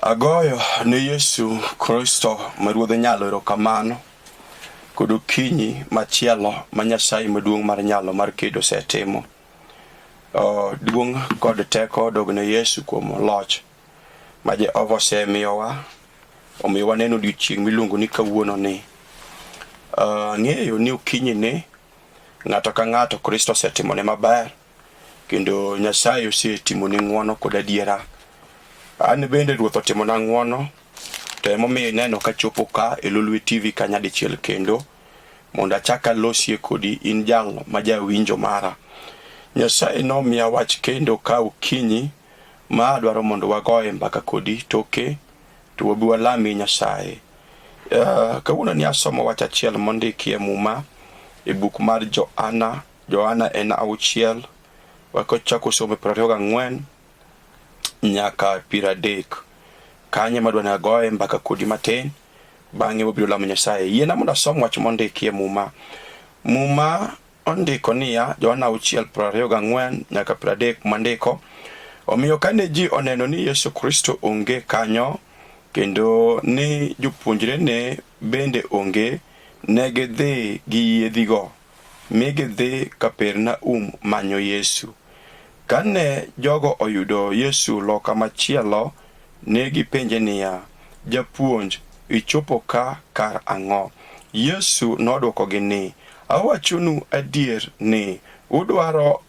Agoyo ne Yesu Kristo ma Ruodh nyalo erokamano kod okinyi machielo ma Nyasaye maduong' mar nyalo mar kedo osetimo. Duong' kod teko odog ne Yesu kuom loch ma Jehova osemiyowa omiyo waneno odiochieng' miluongo ni kawuono ni. Ang'eyo ni okinyi ni ng'ato ka ng'ato Kristo osetimone maber kendo Nyasaye osetimoni ng'wono kod adiera. An bende Ruoth otimona ng'wono to emomiyo ineno kachopo ka e Lolwe TV ka nyadichiel kendo mondo achak alosie kodi in jal ma jawinjo mara. Nyasaye nomiya wach kendo ka okinyi ma adwaro mondo wagoye mbaka kodi toke to wabi walami Nyasaye. Kawuono ni asomo wach achiel mondiki e Muma e buk mar Johana Johana en auchiel, wakochako somo 24 nyaka 30. Kanyo ema adwa ni agoye mbaka kodi matin, bang'e wabiro lamo Nyasaye. Yiena mondo asom wach mondiki e Muma. Muma ondiko niya, Johana auchiel 24 nyaka 30 mandiko. Omiyo kane ji oneno ni Yesu Kristo onge kanyo, kendo ni jopuonjrene bende onge, ne gidhi gi yiedhigo mi gidhi Kapernaum manyo Yesu. Kane jogo oyudo Yesu loka machielo, ne gipenje niya, Japuonj, ichopo ka kar ang'o? Yesu nodwokogi ni, Awachonu adier ni, udwaro,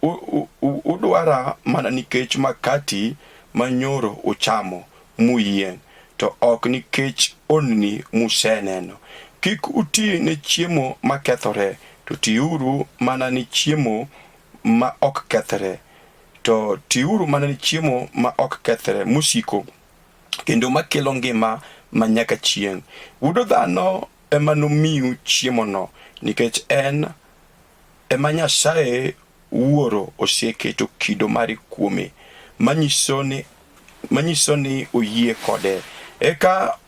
udwara mana nikech makati manyoro uchamo muyieng', to ok nikech honni museneno. Kik uti ne chiemo makethore, to tiuru mana ne chiemo ma ok kethre. To tiuru mana ne chiemo ma ok kethre mosiko kendo makelo ngima ma nyaka chieng'. Wuod dhano ema nomiu chiemono, nikech en ema Nyasaye Wuoro oseketo kido mare kuome, manyiso ni oyie kode. Eka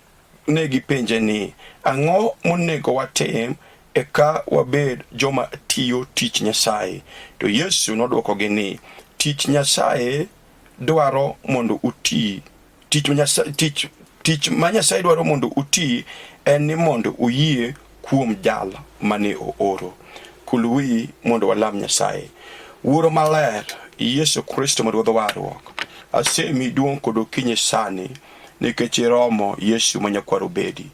ne gipenje ni, Ang'o monego watim eka wabed joma tiyo tich Nyasaye? To Yesu nodwokogi ni, Tich Nyasaye dwaro mondo uti Tich ma Nyasaye, tich, tich ma Nyasaye dwaro mondo uti en ni mondo uyie kuom jal mane ooro. Kul wiyi mondo walam Nyasaye. Wuoro maler, Yesu Kristo ma Ruodh warruok, asemi duong' kod okinyi sani nikech iromo Yesu ma nyakwar Obedi.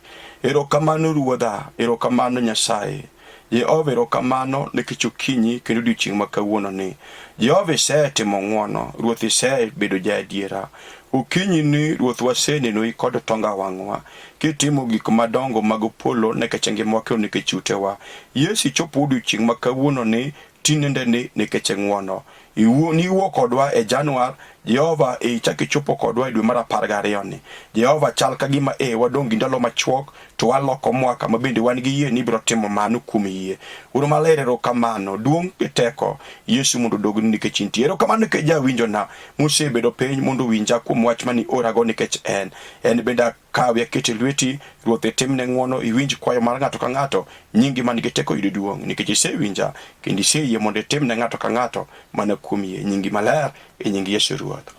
Erokamano Ruodha, erokamano Nyasaye. Jehova erokamano nikech okinyi kendo odiechieng' ma kawuononi. Jehova isetimo ng'wono, Ruoth isebedo jaadiera. Okinyi ni Ruoth wasenenoi kod tonga wang'wa, kitimo gik madongo mag polo nikech ngimawa kendo nikech utewa. Yesu ichopo odiechieng' ma kawuononi tinendeni nikech ng'wono. Niwuo kodwa e Januar, Jehova e ichak ichopo kodwa e dwe mar 12 ni. Jehova chal ka gima e wadong' gi ndalo machuok to waloko mwaka ma bende wan gi yie ni ibiro timo mano kuom yie. Wuoro maler erokamano, duong' gi teko Yesu mondo odogni nikech intie. Erokamano nikech jawinjona mosebedo piny mondo owinja kuom wach mani orago nikech en. En bende akawe akete lweti, Ruoth itimne ng'wono, iwinj kwayo mar ng'ato ka ng'ato, nyingi man gi teko yudo duong' nikech isewinja kendo iseyie mondo itimne ng'ato ka ng'ato mana kuom yie nyingi maler e nying Yesu Ruoth.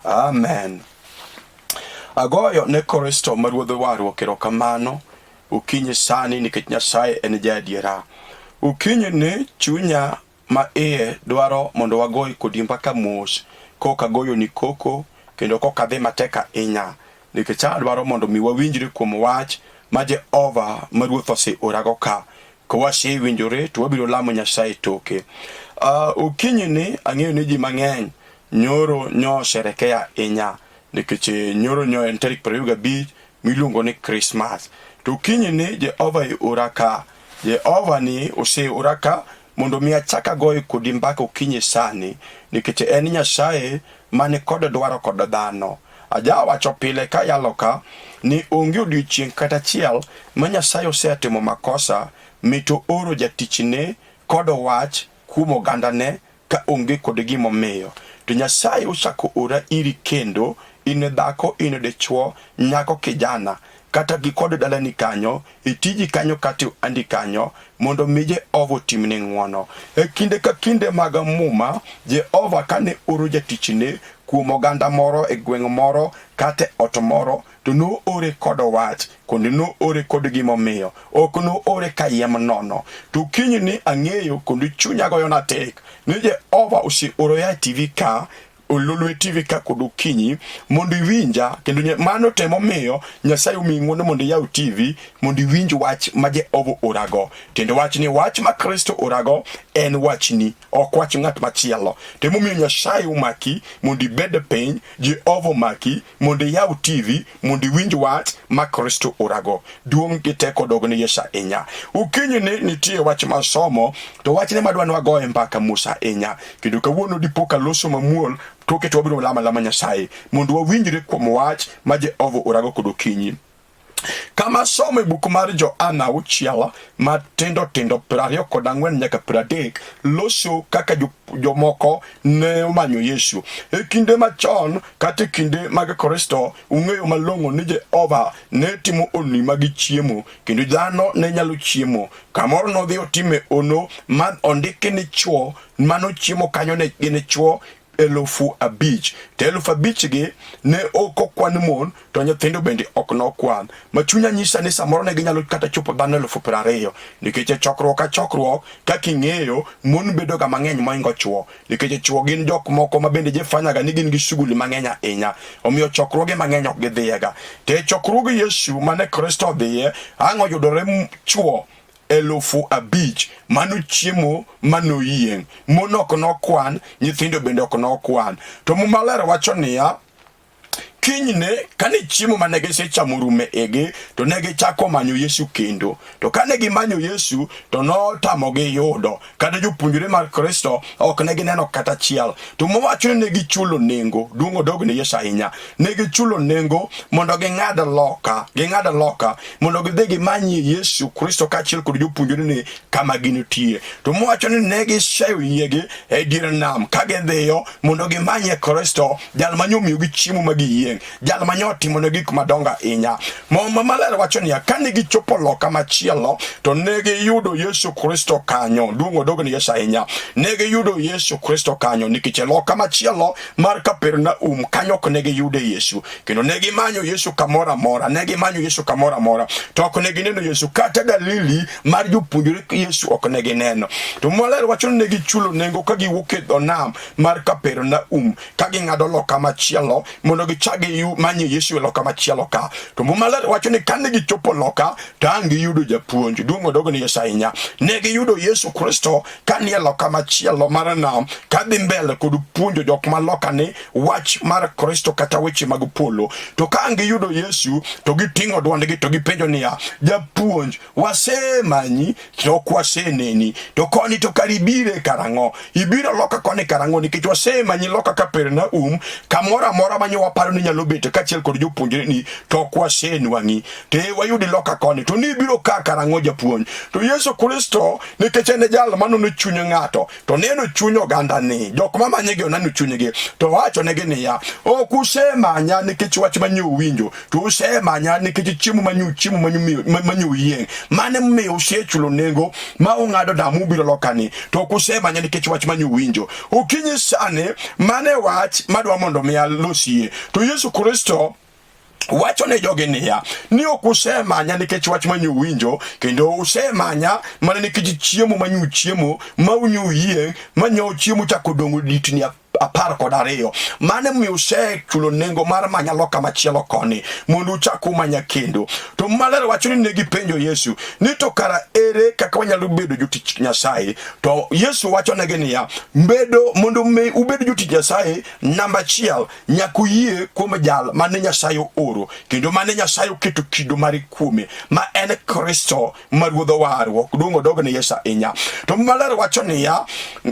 Amen. Agoyo ne Kristo ma Ruodh warruok erokamano okinyi sani nikech Nyasaye en jaadiera. Okinyi ni chunya ma iye dwaro mondo wagoy kodi mbaka mos koka goyoni koko kendo koka dhi matek ahinya nikech adwaro mondo mi wawinjre kuom wach ma Jehova ma Ruoth oseorago ka. Ka wasewinjore to wabiro lamo Nyasaye toke. Okinyi ni ang'eyo ni ji mang'eny nyoro nyo sherekea ahinya nikech nyoro nyo en tarik 25 miluongo ni Krismas. To okinyi ni Jehova e ora ka. Jehova ni oseora ka mondo mi achak agoye kodi mbaka okinyi sani nikech en Nyasaye mani kod dwaro kod dhano. Ajawacho pile ka yalo ka ni onge odiochieng' kata achiel ma Nyasaye osetimo makosa mit ooro jatichne kod wach kuom ogandane ka onge kod gimomiyo. To Nyasaye ochako ora iri kendo, in dhako, in dichwo, nyako kijana. kata gi kod dalani kanyo, e tiji kanyo kata e andi kanyo, mondo mi Jehova otimni ng'wono. E kinde ka kinde mag Muma, Jehova kane oro jatichne kuom oganda moro e gweng' moro kata e ot moro, to noore kod wach, kendo noore kod gimomiyo. Ok noore kayiem nono. To kinyni ang'eyo kendo chunya goyona tek ni Jehova oseoroya e TV ka Ololwe TV ka kod okinyi mondo iwinja kendo mano temo miyo Nyasaye omiyi ng'wono mondo iyaw TV mondo iwinj wach ma Jehova orago. Tiend wach ni wach ma Kristo orago en wachni, ok wach ng'at machielo. To emomiyo Nyasaye omaki mondo ibed piny, Jehova omaki mondo iyaw TV mondo iwinj wach ma Kristo orago. Duong' gi teko dog ne Yesu ahinya. Okinyi ni nitie wach ma somo, to wachne madwa ni wagoye mbaka mos ahinya. Kendo kawuono dipo ka loso mamuol, toke to wabiro lamo alama Nyasaye mondo wawinjre kuom wach ma Jehova orago kod okinyi. Kama somo e buk mar Johana auchiel matindo tindo 24 nyaka 30 loso kaka jomoko ne omanyo Yesu. E kinde machon kata e kinde mag Kristo, ung'eyo malong'o ni Jehova ne timo honni mag chiemo kendo dhano ne nyalo chiemo. Kamoro nodhi otime hono ma ondiki ni chwo manochiemo kanyo ne gin chwo 5,000. To 5,000 gi ne ok okwan mon to nyithindo bende ok nokwan. Ma chunya nyisa ni samoro ne ginyalo kata chopo dhano 20,000 nikech e chokruok ka chokruok kaka ing'eyo mon bedo ga mang'eny moingo chwo nikech chwo gin jok moko ma bende jifanyaga ni gin gi shughuli mang'eny ahinya omiyo chokruoge mang'eny ok gidhiyega. To e chokruog Yesu mane Kristo odhiye ang' oyudore chwo 5,000 mano chiemo manoyieng'. Mon ok nokwan, nyithindo bende ok nokwan. To Muma ler wacho niya, kinyne kane chiemo mane gisechamo orumo e igi, to ne gichako manyo Yesu kendo. To kane gimanyo Yesu, to notamogi yudo. Kata jopuonjre mar Kristo ok ne gineno kata achiel. To mowacho ni ne gichulo nengo, duong' odog ne Yesu ahinya. Ne gichulo nengo mondo ging'ad loka, ging'ad loka mondo gidhi gimanyie Yesu Kristo kaachiel kod jopuonjrene kama gintie. To mowacho ni ne giseyo yiegi e dier nam ka gidhiyo mondo gimanyie Kristo, jal ma nyomiyogi chiemo ma giyieng', jal ma nyotimone gik madongo ahinya. Muma Maler wacho niya, kane gichopo loka machielo, to ne giyudo Yesu Kristo kanyo. Duong' odog ne Yesu ahinya. Ne giyudo Yesu Kristo kanyo nikech e loka machielo mar Kapernaum kanyo ok ne giyude Yesu. Kendo ne gimanyo Yesu kamoro amora, ne gimanyo Yesu kamoro amora, to ok ne gineno Yesu. Kata Galili mar jopuonjre Yesu ok ne gineno. To Muma Maler wacho ni ne gichulo nengo ka giwuok e dho nam mar Kapernaum ka ging'ado loka machielo mondo gichak gimanye Yesu e loka machielo ka. To Muma Maler wacho ni kane gichopo loka to ang' giyudo japuonj. Duong' odog ne Yesu ahinya. Ne giyudo Yesu Kristo ka nie loka machielo mar nam ka dhi mbele kod puonjo jok ma loka ni wach mar Kristo kata weche mag polo. To ka ang' giyudo Yesu to giting'o dwondgi to gipenjo niya, japuonj, wasemanyi to ok waseneni, to koni to kar ibire karang'o? Ibiro loka koni karang'o? Nikech wasemanyi loka Kapernaum, kamoro amora ma waparo ni nyalo bet kaachiel kod jopuonjreni, to ok wasenwang'i. To e wayudi loka koni, to ni ibiro ka karang'o japuonj? To Yesu Kristo, nikech en e jal manono chuny ng'ato, to neno chuny ogandani, jok mamanyegi oneno chunygi, to owachonegi niya, ok usemanya nikech wach ma nyo uwinjo, to usemanya nikech chiemo ma nyo chiemo ma nyo uyieng'. Mano emomiyo usechulo nengo ma ung'ado nam ubiro lokani, to ok usemanya nikech wach ma nyo uwinjo. Okinyi sani, mano e wach madwa mondo mi alosie. To Yesu Kristo wacho ne jogi niya, ni ok usemanya nikech wach ma nyo uwinjo, kendo usemanya mana nikech chiemo ma nyo uchiemo, ma unyo uyieng', ma nyo chiemo chako dong' ditni 12. Mano emomiyo usechulo nengo mar manya loka machielo koni, mondo uchak umanya kendo. To Maler wacho ni ne gipenjo Yesu ni to kara ere kaka wanyalo bedo jotich Nyasaye? To Yesu wacho negi niya, bedo mondo mi ubed jotich Nyasaye, namba achiel nyaka uyie kuom jal mane Nyasaye ooro kendo mane Nyasaye oketo kido mare kuome, ma en Kristo ma Ruodh warruok. Duong' odog ne Yesu ahinya. To Maler wacho niya,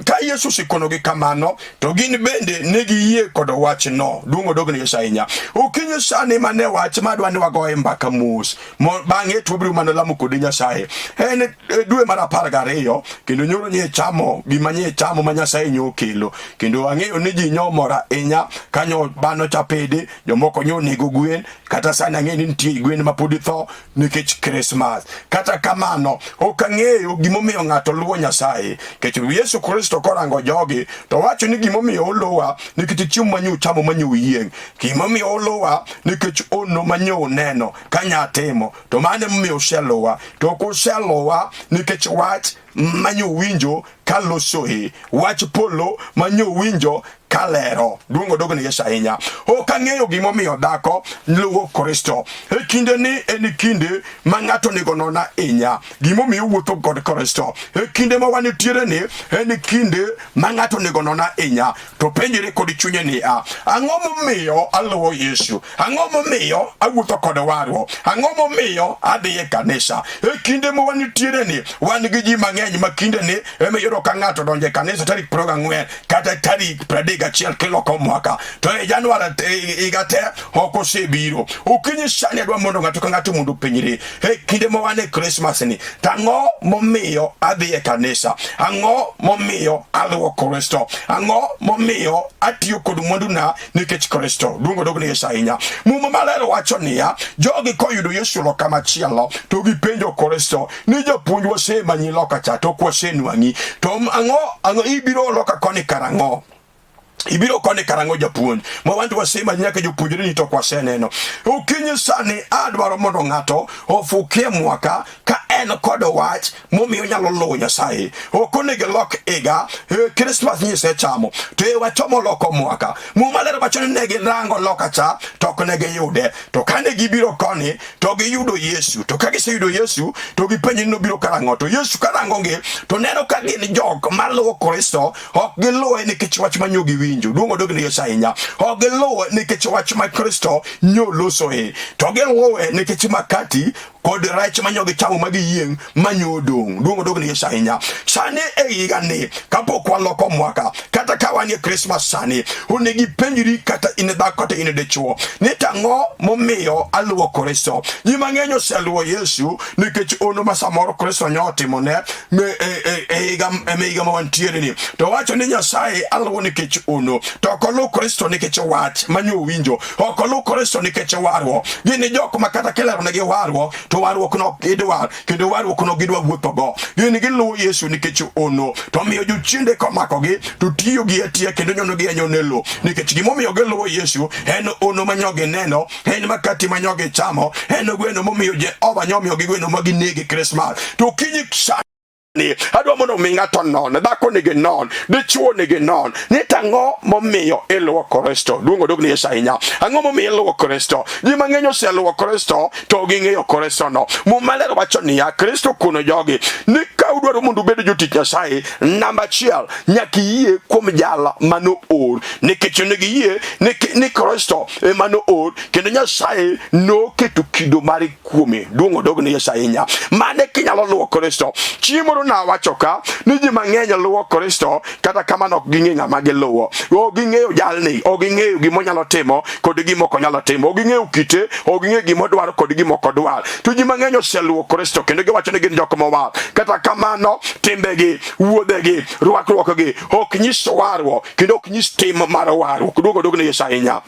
ka Yesu osekonogi kamano, to gin bende ne giyie kod wachno. Duong' odog ne Yesu ahinya. Okinyi sani mane wach madwa ni wagoye mbaka mos. Bang'e to wabiro mana lamo kodi Nyasaye. En dwe mar 12 kendo nyoro nye chamo gima nye chamo ma Nyasaye nyo okelo. Kendo ang'eyo ni ji nyo mor ahinya kanyo bano chapede, jomoko nyo onego gwen, kata sani ang'eyo ni nitie gwen ma pod tho nikech Krismas. Kata kamano, ok ang'eyo gimomiyo ng'ato luwo Nyasaye. Nikech Yesu Kristo korango jogi to wacho ni gimomiyo uluwa nikech chiemo manyo uchamo manyo uyieng'. Gimomiyo uluwa nikech ono manyo uneno ka nya timo. To mano emomiyo useluwa. To ok useluwa nikech wach manyo uwinjo kalosoe. Wach polo manyo uwinjo kalero. Duong' odog ne Yesu ahinya. Ok ang'eyo gimomiyo dhako luwo Kristo. E kinde ni en kinde ma ng'ato onego non ahinya gimomiyo owuotho kod Kristo. E kinde ma wantiere ni en kinde ma ng'ato onego non ahinya to penjre kod chunye niya, ang'o momiyo aluwo Yesu? Ang'o momiyo awuotho kod warruok? Ang'o momiyo adhi e kanisa? E kinde ma wantiere ni wan gi ji mang'eny ma kinde ni ema iyudo ka ng'ato donjo e kanisa tarik 24 kata tarik 31 kiloko mwaka to e Januar higa te ok osebiro. Okinyi sani adwa mondo ng'ato ka ng'ato mondo openjre e kinde ma wan e Krismas ni to ang'o momiyo adhi e kanisa? Ang'o momiyo aluwo Kristo? Ang'o momiyo atiyo kod mwanduna nikech Kristo? Duong' odog ne Yesu ahinya. Muma maler wacho niya, jogi koyudo Yesu loka machielo to gipenjo Kristo ni japuonj wasemanyi loka cha to ok wasenwang'i, to ang'o ibiro loka koni karang'o? Ibiro koni karang'o japuonj? Ma wan to wasemanyi nyaka jopuonjre ni to ok waseneno. Okinyi sani adwaro mondo ng'ato ofukie mwaka ka en kod wach momiyo onyalo luwo Nyasaye. Ok onego ilok higa, Krismas nyisechamo, to e wachomo loko mwaka. Muma ler wacho ni ne girango loka cha to ok ne giyude. To kane gibiro koni to giyudo Yesu. To ka giseyudo Yesu to gipenje ni nobiro karang'o. To Yesu karangogi to neno ka gin jok maluwo Kristo, ok giluwe nikech wach ma nyo giwinjo. Duong' odog ne Yesu ahinya. Ok giluwe nikech wach ma Kristo nyo losoe. To giluwe nikech makati kod rech ma nyo gichamo ma giyieng' ma nyo odong'. Duong' odog ne Yesu ahinya. Sani e higa ni kapok waloko mwaka kata ka wan e Krismas sani, onego ipenjri kata in dhako kata in dichwo ni to ang'o momiyo aluwo Kristo. Ji mang'eny oseluwo Yesu nikech ono ma samoro Kristo nyo otimone e higa ma wantiere ni. To wacho ni Nyasaye aluwo nikech ono, to ok oluw Kristo nikech wach ma nyo owinjo, ok oluw Kristo nikech warruok. Gin jok ma kata kileronegi warruok to warruok no ok gidwar, kendo warruok no gidwa wuothogo. Gin giluwo Yesu nikech ono, to miyo jochiende komakogi to tiyo gi atiya kendo nyonogi anyona e lowo, nikech gimomiyo giluwo Yesu en ono ma nyo gineno, en makati ma nyo gichamo, en gweno momiyo Jehova nyomiyogi gweno ma ginege Krismas. To okinyi ni adwa mondo mi ng'ato non, dhako nigi non, dichwo nigi non, ni to ang'o momiyo iluwo Kristo? Duong' odog ne Yesu ahinya. Ang'o momiyo iluwo Kristo? Ji mang'eny oseluwo Kristo to ging'eyo Kristo no. Muma ler wacho niya, Kristo kono jogi ni ka udwaro mondo ubed jotich Nyasaye, namba achiel nyaka iyie kuom jal mano or, nikech onego iyie ni Kristo ema noor kendo Nyasaye noketo kido mare kuome. Duong' odog ne Yesu ahinya. Mane kinyalo luwo Kristo. Chieng' moro nawacho ka ni ji mang'eny luwo Kristo kata kamano ok ging'e ng'ama giluwo. Ok ging'eyo jalni, ok ging'eyo gima onyalo timo kod gima ok onyalo timo. Ok ging'eyo kite, ok ging'eyo gima odwaro kod gima ok odwar. To ji mang'eny oseluwo Kristo kendo giwacho ni gin jok mowar. Kata kamano timbegi, wuodhegi, rwakruokgi ok nyis warruok kendo ok nyis tim mar warruok. Duong' odog ne Yesu ahinya.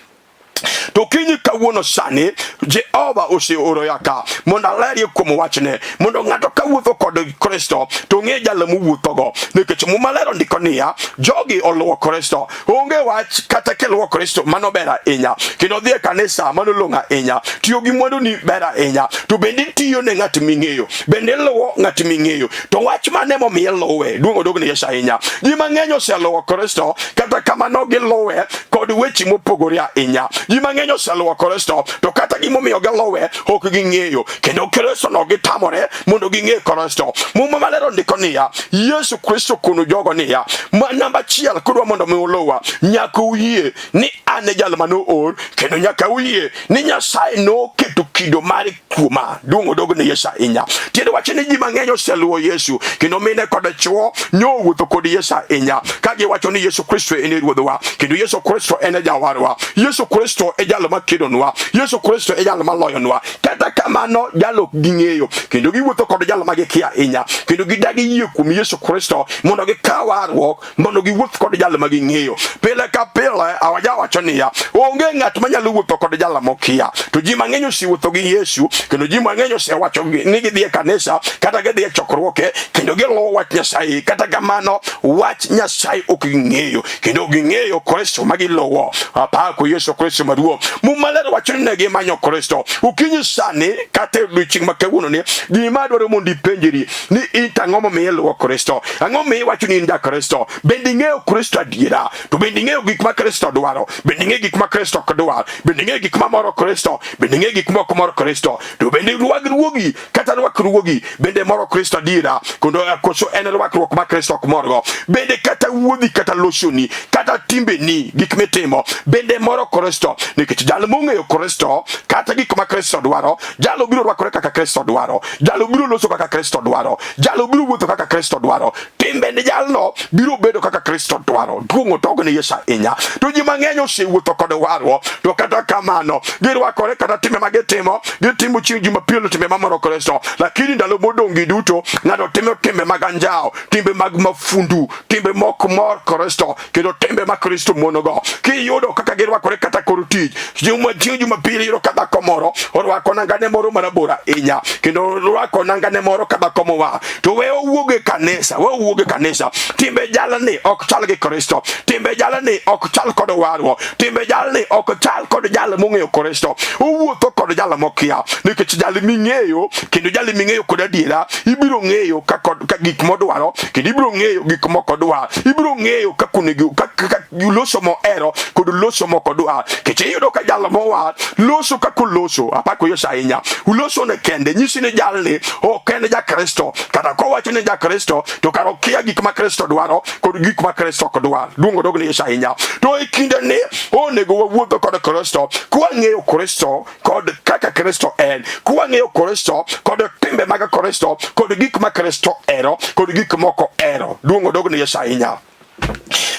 To kinyi kawuono sani Jehova oseoro yaka mondo alerie kuom wachne, mondo ng'ato ka wuotho kod Kristo to ong'e jal mowuothogo, nikech Muma ler ondiko niya, jogi oluwo Kristo. Onge wach kata kiluwo Kristo mano ber ahinya, kendo dhi e kanisa mano long'o ahinya, tiyo gi mwanduni ber ahinya, to bende itiyo ne ng'at ming'eyo, bende iluwo ng'at ming'eyo. To wach mane momiyo iluwe? Duong' odog ne Yesu ahinya. Ji mang'eny oseluwo Kristo, kata kamano giluwe kod weche mopogore ahinya. Ji mang'eny oseluwo Kristo, to kata gimomiyo giluwe ok ging'eyo, kendo Kristo no gitamore mondo ging'e Kristo. Muma maler ondiko niya, Yesu Kristo kono jogo niya, ma namba achiel kudwa mondo mi uluwa, nyaka uyie ni an e jal mane oor, kendo nyaka uyie ni Nyasaye noketo kido mare kuoma. Duong' odog ne Yesu ahinya. Tiende wacho ni ji mang'eny oseluwo Yesu, kendo mine kod chwo nyowuotho kod Yesu ahinya, ka giwacho ni Yesu Kristo en e Ruodhwa, kendo Yesu Kristo en e Jawarwa, Yesu Kristo e jal makedonwa, Yesu Kristo e jal maloyonwa. Kata kamano, jal ok ging'eyo, kendo giwuotho kod jal ma gikia ahinya, kendo gidagi yie kuom Yesu Kristo mondo gikaw warruok, mondo giwuoth kod jal ma ging'eyo. Pile ka pile awajawacho niya, onge ng'at manyalo wuotho kod jal mokia. To ji mang'eny osewuotho gi Yesu, kendo ji mang'eny osewacho ni gidhi e kanisa kata gidhi e chokruoke, kendo giluwo wach Nyasaye. Kata kamano, wach Nyasaye ok ging'eyo, kendo ok ging'eyo Kristo ma giluwo. Apako Yesu Kristo maduong'. Muma ler wacho ni ne gimanyo Kristo. Okinyi sani kata e odiechieng' ma kawuononi, gima adwaro mondo ipenjri ni in to ang'o momiyo iluwo Kristo? Ang'o momiyo iwacho ni in ja Kristo? Bende ing'eyo Kristo adiera? To bende ing'eyo gik ma Kristo dwaro? Bende ing'eyo gik ma Kristo ok dwar? Bende ing'eyo gik ma moro Kristo? Bende ing'eyo gik ma ok mor Kristo? To bende rwakruogi kata rwakruogi bende moro Kristo adiera? Kondo koso en rwakruok ma Kristo ok morgo? Bende kata wuodhi kata losoni kata timbeni gik mitimo bende moro Kristo? Nikech jal mong'eyo Kristo kata gik ma Kristo dwaro, jalo biro rwakore kaka Kristo dwaro, jalo biro loso kaka Kristo dwaro, jalo biro wuotho kaka Kristo dwaro, timbene jalno biro bedo kaka Kristo dwaro. Duong' otog ne Yesu ahinya. To ji mang'eny osewuotho kod warruok, to kata kamano girwakore kata timbe ma gitimo, gitimo chieng' Jumapil timbe mamoro Kristo, lakini ndalo modong' gi duto ng'ato timo timbe mag anjawo, timbe mag mafundu, timbe mok mor Kristo, kendo timbe ma Kristo monogo. Kiyudo kaka girwakore kata kor tich, chieng' Jumapil iyudo ka dhako moro orwako nangane moro marabora ahinya, kendo orwako nangane moro ka dhako mowa. To we owuog e kanisa, we owuog e kanisa. Timbe jalni ok chal gi Kristo, timbe jalni ok chal kod warruok, timbe jalni ok chal kod jal mong'eyo Kristo. Owuotho kod jal mokia, nikech jal ming'eyo kendo jal ming'eyo kod adiera, ibiro ng'eyo ka kod ka gik modwaro, kendo ibiro ng'eyo gik moko dwar, ibiro ng'eyo kaka onego kaka loso mohero kod loso moko dwar. Nikech iyudo ka jal mowar loso kaka oloso, apako Yesu ahinya, uloso ne kende, nyisi ni jalni ok en ja Kristo, kata kowacho ni ja Kristo to kara okia gik ma Kristo dwaro kod gik ma Kristo ok dwar. Duong' odog ne Yesu ahinya. To e kinde ni onego wawuotho kod Kristo, kwang'eyo Kristo kod kaka Kristo en, kwang'eyo Kristo kod timbe mag Kristo kod gik ma Kristo ero kod gik moko ero. Duong' odog ne Yesu ahinya.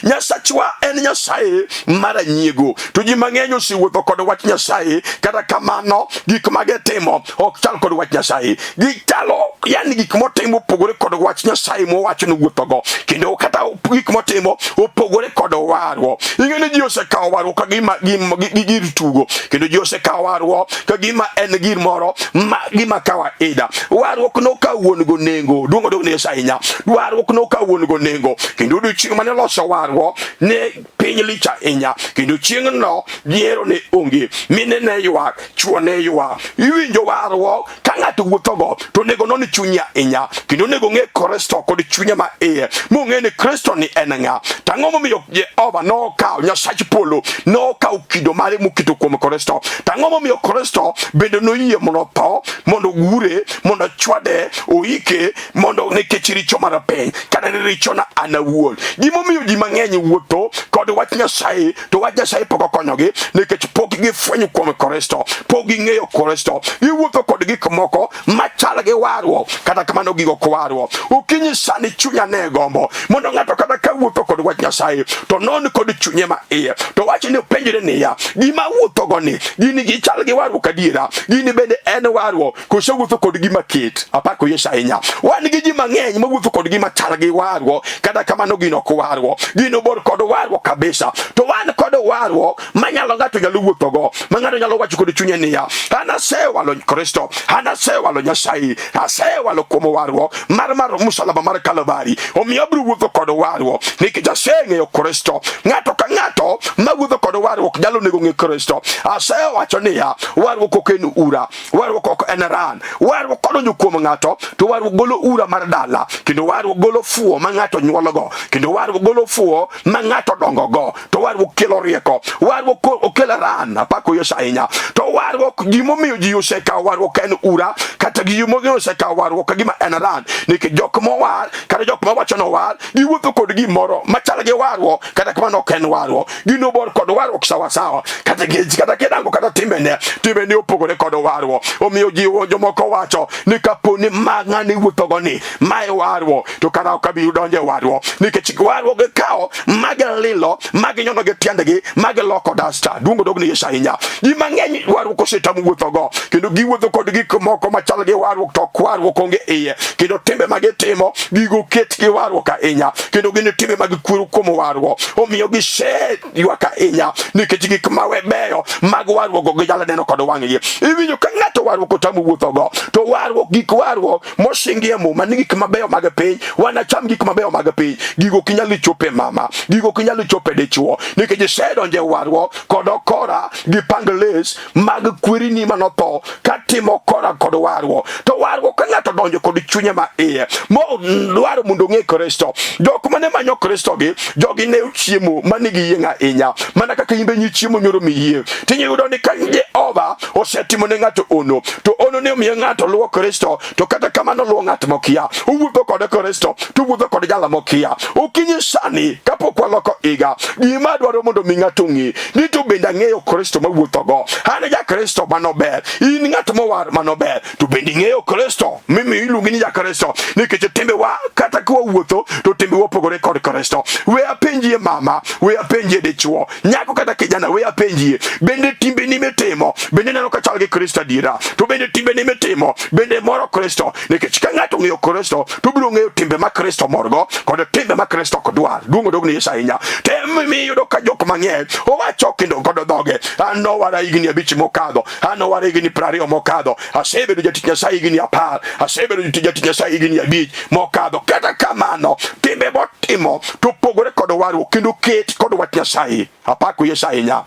Nyasachwa en Nyasaye mar anyiego, to ji mang'eny osewuotho kod wach Nyasaye, kata kamano gik ma gitimo ok chal kod wach Nyasaye. Gichalo yani gik motimo opogore kod wach Nyasaye mowacho ni wuothogo, kendo kata gik motimo opogore kod warruok. Ing'e ni ji osekawo warruok ka gima gir tugo, kendo ji osekawo warruok ka gima en gir moro ma gima kawaida. Warruok nokawo wuon go nengo, duong' odog ne Yesu ahinya. Warruok nokawo wuon go nengo, kendo odiochieng' mane loso warruok ne piny lich ahinya, kendo chieng'no nyiero ne onge, mine ne ywak, chwo ne ywak. Iwinjo warruok ka ng'ato wuothogo to onego non chunye ahinya, kendo onego ng'e Kristo kod chunye ma iye, mong'e ni Kristo ni en ng'a. To ang'o momiyo Jehova nokawo Nyasach polo nokawo kido mare moketo kuom Kristo? To ang'o momiyo Kristo bende noyie mondo otho, mondo ogure, mondo ochwade, oike, mondo nikech richo mar piny, kata ni richona an awuon. Gimomiyo ji mang'eny wuotho kod wach Nyasaye to wach Nyasaye pok okonyogi nikech pok gifwenyo kuom Kristo, pok ging'eyo Kristo. Giwuotho kod gik moko machal gi warruok, kata kamano gigo ok warruok. Okinyi sani chunya ne gombo mondo ng'ato kata ka wuotho kod wach Nyasaye to non kod chunye ma iye, to wach ni openjre niya, gima awuothogo ni gini gichal gi warruok adiera? Gini bende en warruok koso wuotho kod gima ket? Apako Yesu ahinya. Wan gi ji mang'eny mawuotho kod gima chal gi warruok, kata kamano gino ok warruok, gino bor kod warruok kabisa. To wan kod warruok manyalo ng'ato nyalo wuothogo, ma ng'ato nyalo wacho kod chunye niya, an asewalo Kristo, an asewalo Nyasaye, asewalo kuom warruok mar musalaba mar Kalvari, omiyo abiro wuotho kod warruok nikech aseng'eyo Kristo. Ng'ato ka ng'ato mawuotho kod warruok nyalo onego ng'e Kristo. Asewacho niya, warruok ok en ura, warruok ok en ran. Warruok kodonjo kuom ng'ato to warruok golo ura mar dala, kendo warruok golo fuwo ma ng'ato nyuologo, kendo warruok golo fuwo ma ng'ato dongogo, to warruok kelo rieko, warruok okelo ran. Apako Yesu ahinya. To warruok, gimomiyo ji osekawo warruok en ura, kata gimomiyo osekawo warruok ka gima en ran, nikech jok mowar kata jok mawacho nowar giwuotho kod gimoro machal gi warruok, kata kamano ok en warruok. Gino bor kod warruok sawa. sawa sawa, kata kata kirango kata timbene, timbene opogore kod warruok. Omiyo ji jomoko wacho ni kapo ni ma ng'ani wuothogo ni mae warruok, to kara ok abi donjo e warruok, nikech warruok gikawo ma gililo, ma ginyono gi tiendgi, ma giloko dasta. Duong' odog ne Yesu ahinya. Ji mang'eny warruok osetamo wuothogo, kendo giwuotho kod gik moko machal gi warruok, to ok warruok onge iye, kendo timbe ma gitimo gigo ket gi warruok ahinya, kendo gin timbe mag kwero kuom warruok. Omiyo gise ywak ahinya nikech gik ma beyo mag warruok ok ginyal neno kod wang'gi. Iwinjo ka ng'ato warruok otamo wuothogo, to warruok gik warruok mosingi e Muma ni gik mabeyo mag piny, wanacham gik mabeyo mag piny, gigo ok inyal chope mama, gigo ok inyal chope dichuo, nikech isedonjo e warruok kod okora gi pang les mag kwerini manotho katimo kora kod warruok. To warruok ka ng'ato donjo kod chunye ma iye modwaro mondo ong'e Kristo, jok mane manyo Kristo gi jogi ne ochiemo mane giyieng' ahinya, mana kaka in be nyi chiemo nyoro miyie. Tinyudo ni ka Jehova osetimo ne ng'ato ono, to ono ne omiyo ng'ato luwo Kristo, to kata kamano luwo ng'at mokia, owuotho kod Kristo, to owuotho kod jala mokia. Okinyi sani kapok waloko higa, gima dwaro mondo mi ng'ato ong'e ni to bende ang'eyo Kristo mawuothogo. An ja Kristo mano ber, in ng'at mowar mano ber, to bende ing'eyo Kristo mimiyo iluongi ni ja Kristo, nikech timbewa kata ka wawuotho to timbewa opogore kod Kristo. We apenjie mama, we apenjie dichuo, nyako kata kijana, we apenjie, bende timbeni mitimo bende neno ka chal gi Kristo adiera? To bende timbeni mitimo bende moro Kristo? Nikech ka ng'ato ong'eyo Kristo to obiro ng'eyo timbe ma Kristo morgo kod timbe ma Kristo ok dwar. Duong' odog ne Yesu ahinya. Tem miyudo ka jok mang'eny owacho kendo kod dhoge, an nowara higni 5 mokadho, an nowara higni 20 mokadho, asebedo jatich Nyasaye higni 10, asebedo jatich Nyasaye higni 5 mokadho. Kata kamano timbe motimo to opogore kod warruok kendo ket kod wach Nyasaye. Apako Yesu ahinya.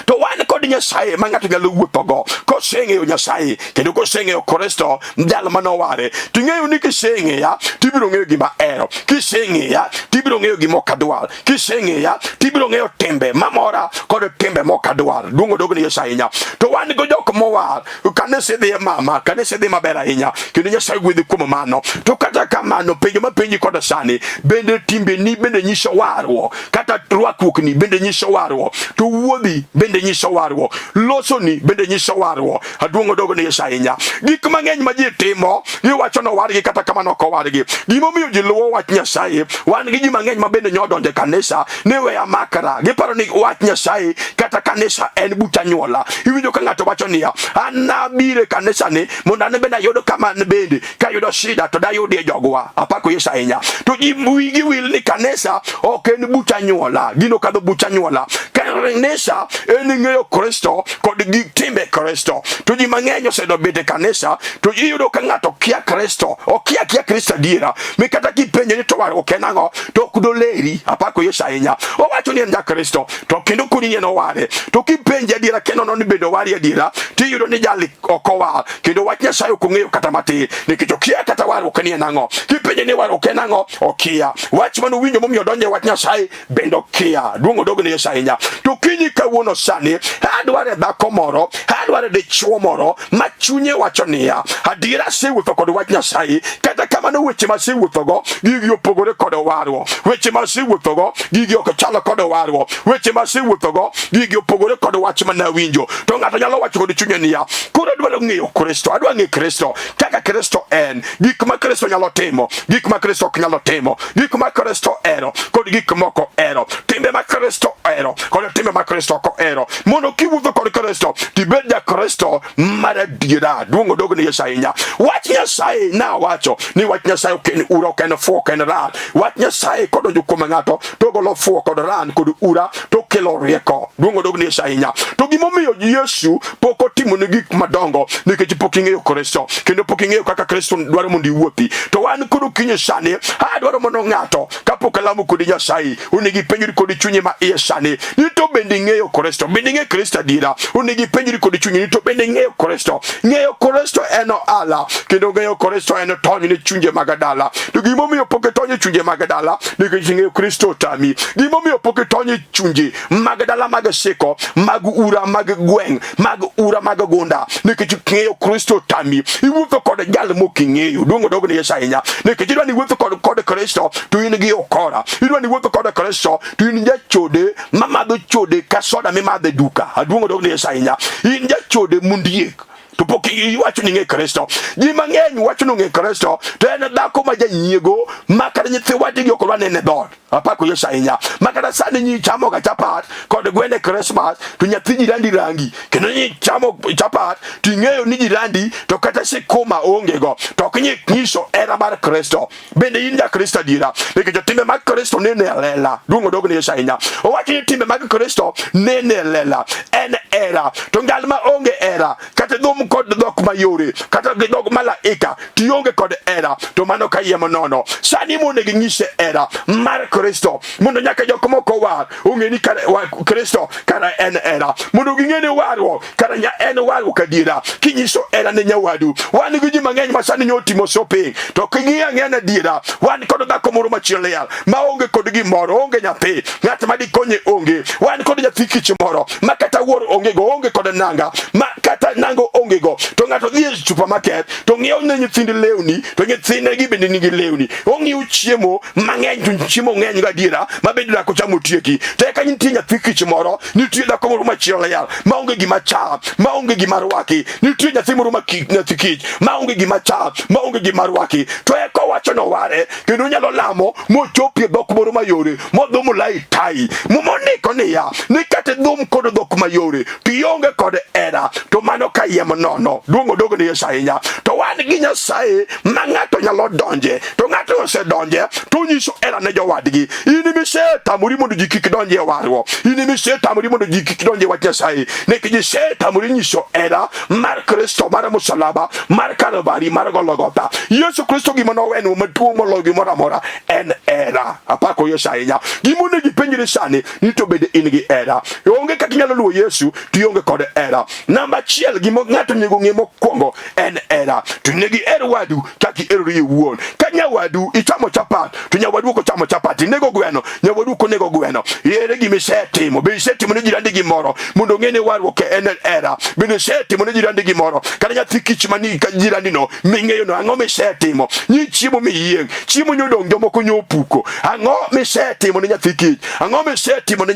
To wan kod Nyasaye ma ng'ato nyalo wuothogo koseng'eyo Nyasaye kendo koseng'eyo Kristo jal manoware. To ing'eyo ni kiseng'eya tibiro ng'eyo gima ahero, kiseng'eya tibiro ng'eyo gima ok adwar, kiseng'eya tibiro ng'eyo timbe mamora kod timbe mok adwar. Duong' odog ne Yesu ahinya. To wan go jok mowar, kanisa idhiye mama, kanisa idhi maber ahinya, kendo Nyasaye gwedhi kuom mano. To kata kamano, penjo mapenji koda sani, bende timbeni bende nyiso warruok? Kata rwakruokni bende nyiso warruok? To wuodhi bende nyiso warruok? Losoni bende nyiso warruok? Aduong' odogo ne Yesu ahinya. Gik mang'eny ma ji timo, giwacho ni owargi, kata kamano ok owargi. Gimomiyo ji luwo wach Nyasaye, wan gi ji mang'eny ma bende nyodonjo e kanisa ni we amakra. Giparo ni wach Nyasaye kata kanisa en buch anyuola. Iwinjo ka ng'ato wacho niya, an nabiro e kanisa ni mondo an bende ayud kama an bende kayudo shida to dayudie jogwa. Apako Yesu ahinya. To ji wigi wil ni kanisa ok en buch anyuola, gino kadho buch anyuola. Kanisa en ng'eyo Kristo kod gi timbe Kristo. To ji mang'eny osedobet e kanisa to iyudo ka ng'ato kia Kristo, okia kia Kristo adiera, mi kata kipenje ni to warruok en ang'o, to ok doleri. Apako Yesu ahinya. Owacho ni en ja Kristo, to kendo koni ni en oware. To kipenje adiera kendo nono ni bende owari adiera, tiyudo ni jali ok owar, kendo wach Nyasaye ok ong'eyo kata matin, nikech okia kata warruok ni en ang'o. Kipenje ni warruok en ang'o, okia. Wach mane owinjo momiyo odonjo e wach Nyasaye bende okia. Duong' odog ne Yesu ahinya. To kinyi kawuono sani, adwaro dhako moro, adwaro dichuo moro ma chunye wacho niya, adiera asewuotho kod wach Nyasaye, kata kamano weche ma asewuothogo gigi opogore kod warruok, weche ma asewuothogo gigi ok chal kod warruok, weche ma asewuothogo gigi opogore kod wach mane awinjo. To ng'ato nyalo wacho kod chunye niya, koro adwaro ng'eyo Kristo, adwaro ng'eyo Kristo kaka Kristo en, gik ma Kristo nyalo timo, gik ma Kristo ok nyalo timo, gik ma Kristo ohero kod gik moko ohero, timbe ma Kristo ohero kod timbe ma Kristo ok ohero, mondo kiwuotho kod Kristo tibed ja Kristo mar adiera. Duong' odog ne Yesu ahinya. Wach Nyasaye nawacho ni wach Nyasaye ok en ura, ok en fuwo, ok en ran. Wach Nyasaye kodonjo kuom ng'ato to ogolo fuwo kod ran kod ura to kelo rieko. Duong' odog ne Yesu ahinya. To gimomiyo Yesu pok otimoni gik madongo nikech pok ing'eyo Kristo kendo pok ing'eyo kaka Kristo dwaro mondo iwuothi. To wan kod okinyi sani, adwaro mondo ng'ato kapok alamo kodi Nyasaye, onego ipenjri kod chunyi ma iye sani ni to bende ing'eyo Kristo, bende ing'eyo Kristo adiera? Onego ipenjri kod chunyi ni to bende ing'eyo Kristo. Ng'eyo Kristo en ohala, kendo ng'eyo Kristo en tony ne chunje mag dala. To gimomiyo pok itony e chunje mag dala nikech ng'eyo Kristo otami. Gimomiyo pok itony e chunje mag dala mag siko, mag ura mag gweng', mag ura mag gunda, nikech ng'eyo Kristo tami. Iwuotho kod jal mok ing'eyo. Duong' odog ne Yesu ahinya. Nikech idwa ni iwuotho kod Kristo to in gi okora. Idwa ni iwuotho kod Kristo to in jachode mamadho chode ka soda mimadho e duka. Aduong' odog ne Yesu ahinya. In jachode mundiek to pok iwacho ni ing'e Kristo. Ji mang'eny wacho ni ong'e Kristo to en dhako ma janyiego ma kata nyithi wadgi ok odwa nene e dhoot. Apako Yesu ahinya. Ma kata sani nyi chamo ga chapat kod gwende Christmas to nyathi jirandi rangi kendo nyi chamo chapat to ing'eyo ni jirandi to kata sikuma onge go to ok nyi nyiso hera mar Kristo. Bende in ja Kristo adiera? Nikech timbe mag Kristo nene e lela. Duong' odog ne Yesu ahinya. Owacho ni timbe mag Kristo nene e lela. En hera. To ngal ma onge hera, kata dhum kod dhok mayore, kata gi dhog malaika, to ionge kod hera, to mano kayiem nono. Sani monego inyise hera mar Kristo mondo nyaka jok moko war ong'e ni kare Kristo kara en hera, mondo ging'e ni warruok kara nya en warruok adiera. Kinyiso hera ne nyawadu, wan gi ji mang'eny ma sani nyo timo shopping to king'iyo ang'eya na adiera, wan kod dhako moro machielo liel ma onge kod gimoro, onge nyathi, ng'at ma dikonye onge. Wan kod nyathi kich moro ma kata wuor onge go, onge kod nanga ma kata nango onge go, to ng'ato dhi e supermarket to ng'iewo ne nyithinde lewni, to nyithinde gi bende nigi lewni, ong'iewo chiemo mang'eny to chiemo ng'eny gadiera ma bende dak ocham otieki. To eka nitie nyathi kich moro, nitie dhako moro machielo liel ma onge gima cham, ma onge gima rwaki, nitie nyathi moro ma nyathi kich ma onge gima cham, ma onge gima rwaki, to eka owacho noware kendo onyalo lamo mochopie dhok moro mayore modhumo lai tai. Muma ondiko niya ni kata idhum kod dhok mayore to ionge kod hera to mano kayiem nono. Duong' odog ne Yesu ahinya. To wan gi Nyasaye ma ng'ato nyalo donje, to ng'ato osedonje to onyiso hera ne jowadgi. In misetamori mondo ji kik donji e warruok, in misetamori mondo ji kik donji e wach Nyasaye, nikech isetamori nyiso hera mar Kristo, mar musalaba, mar Kalvari, mar Golgotha. Yesu Kristo gima nowenwa maduong' moloyo gimoro amora en hera. Apako Yesu ahinya. Gima onego ipenjri sani ni to bende in gi hera. Onge kaka inyalo luwo Yesu to ionge kod hera. Namba achiel, gima ng'ato onego ng'e mokwongo en hera. To onego iher wadu kaka iherori iwuon. Ka nyawadu ichamo chapat to nyawadu ok ochamo chapat, inego gweno, nyawadu ok onego gweno. Ere gima isetimo? Be isetimo ne jirandi gimoro mondo ong'e ni warruok en hera? Bende isetimo ne jirandi gimoro? Kata nyathi kich mani ka jirandi no ming'eyo no, ang'o misetimo? Nyi chiemo miyieng', chiemo nyodong' jomoko nyopuko. Ang'o misetimo ne nyathi kich? Ang'o misetimo ne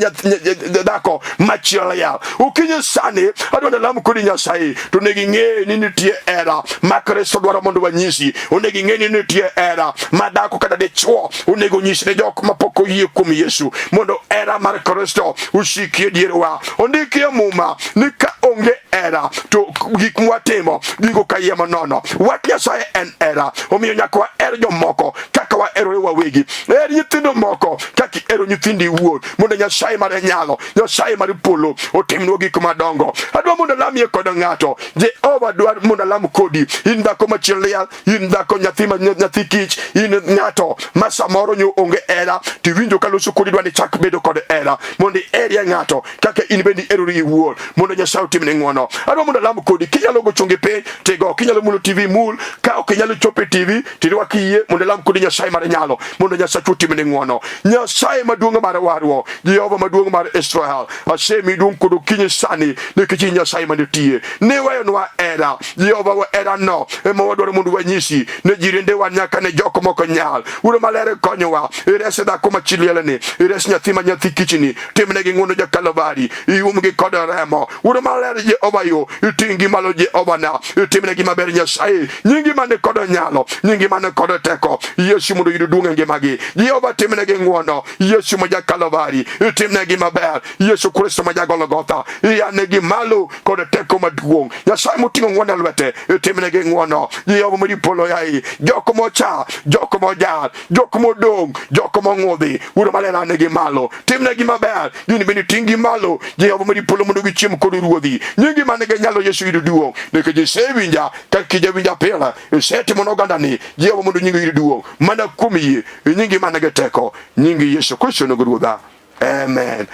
dhako machielo yaw? Okinyi sani adwa nalam kodi Nyasaye, to onego ing'e ni nitie hera ma Kristo dwaro mondo wanyisi. Onego ing'e ni nitie hera ma dhako kata dichwo onego onyis ne jok mapok oyie kuom Yesu, mondo hera mar Kristo osiki e dierwa. Ondiki e Muma ni ka onge hera to gik mwatimo gigo kayiem nono. Wach Nyasaye en hera, omiyo nyaka waher jomoko kaka waherore wawegi. Her nyithindo moko kaka ihero nyithindi iwuon, mondo Nyasaye mar nyalo, Nyasaye mar polo otimnwa gik madongo. Adwa mondo alamie kod ng'ato. Jehova dwar mondo alam kodi. In dhako machiel liel, in dhako nyathi ma nyathi kich, in ng'ato ma samoro nyo onge hera, to iwinjo ka loso kodi dwa ni chak bedo kod hera, mondo iherie ng'ato kaka in bende iherori iwuon, mondo Nyasaye otimni ng'wono. Adwa mondo alam kodi. Kinyalo go chongi piny, tigo. Kinyalo mulo TV, mul. Ka ok inyalo chopo e TV, tirwak yie mondo ilam kodi Nyasaye mar nyalo, mondo Nyasachu otimni ng'wono. Nyasaye maduong' mar warruok, Jehova maduong' mar Israel, asemi duong' kod okinyi sani nikech in Nyasaye manitie. Niweyonwa hera, Jehova wa herano ema wadwaro mondo wanyisi ne jirendewa nyaka ne jok moko nyal. Wuoro maler konyowa, ires dhako ma chi lielni, ires nyathi ma nyathi kichni, timnegi ng'wono ja Kalvari, iumgi kod remo. Wuoro maler Jehova yo, iting'gi malo Jehova na, itimnegi maber Nyasaye, nyingi mane kod nyalo, nyingi mane kod teko, Yesu mondo oyud duong' e ngimagi. Jehova timnegi ng'wono, Yesu ma ja Kalvari, itimnegi maber, Yesu Kristo ma ja Golgotha, iyanegi malo kod teko maduong'. Nyasaye moting'o ng'wono e lwete, itimnegi ng'wono. Jehova mari polo yayi, jok mocha, jok mojar, jok modong', jok mong'udhi, Wuoro maler anegi malo, timnegi maber, gin bende ting'gi malo. Jehova mari polo mondo gichiem kod ruodhi. Nyingi man gi nyalo Yesu yudo duong', nikech isewinja kaka ijawinja pile, isetimo ne ogandani. Jehova mondo nyingi oyud duong' mana kuom yie e nyingi man gi teko, nyingi Yesu Kristo onego Ruodha. Amen.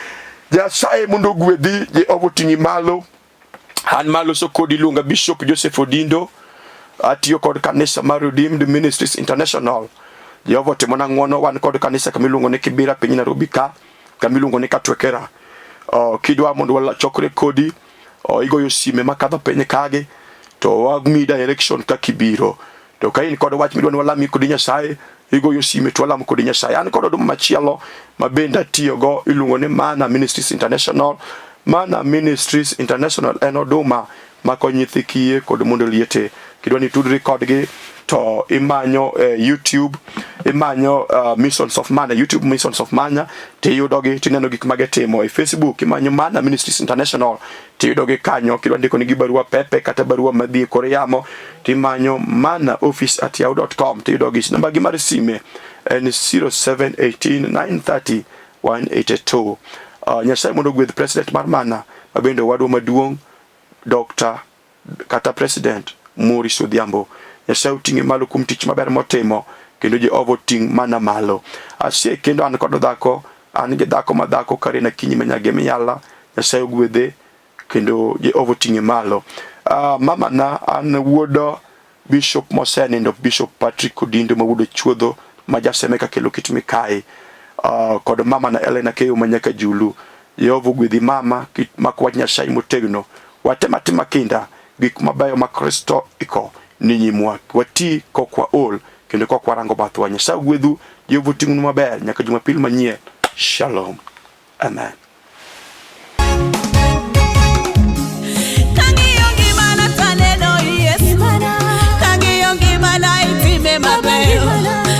Nyasaye mondo ogwedhi, Jehova oting'i malo. An maloso kodi iluonga Bishop Joseph Odindo. Atiyo kod kanisa mar Redeemed Ministries International. Jehova otimona ng'wono, wan kod kanisa kama iluongo ni Kibira piny Nairobi ka, kama iluongo ni Katwekera. Kidwa mondo wachokre kodi, igoyo sime makadho piny kagi to wamiyi direction kaka ibiro. To ka in kod wach midwa ni walami kodi Nyasaye, Igoyo sime to walamo kodi Nyasaye. An kod oduma machielo ma bende atiyogo iluongo ni Mana Ministries International. Mana Ministries International en oduma ma konyo nyithi kiye kod mondo liete. Kidwa ni itudri kodgi to imanyo eh, YouTube, imanyo Missions of Mana, YouTube Missions of Mana, tiyudogi tineno gik ma gitimo. E Facebook imanyo Mana Ministries International tiyudogi kanyo. Kidwa ndiko nigi barua pepe kata barua madhi e kor yamo timanyo manaoffice@yahoo.com tiyudogi. Namba gi mar sime en 0718 930 182. Nyasaye mondo ogwedh president mar Mana ma bende owadwa maduong' Dr. kata president Maurice Odhiambo. Nyasaye oting'e malo kuom tich maber motimo kendo Jehova oting' mana malo. Asie kendo an kod dhako, an gi dhako ma dhako Karen Akinyi ma nyage miyala. Nyasaye ogwedhe kendo Jehova oting'e malo. Mama na an wuod Bishop mosenindo Bishop Patrick Odindo ma wuod Ochuodho ma jasemeka kelo kit mikayi kod mama na Ellen Akeyo ma nyaka Julu. Jehova ogwedhi mama mako wach Nyasaye motegno. Watem atima kinda gik mabeyo ma Kristo iko ni nyimwa. Wati kok waol kendo kok warango bathwa. Nyasaye ogwedhu, Jehova oting'nu maber nyaka Jumapil manyien. Shalom. Amen. Kang'iyo ngimana taneno Yesu. Kang'iyo ngimana itime maber.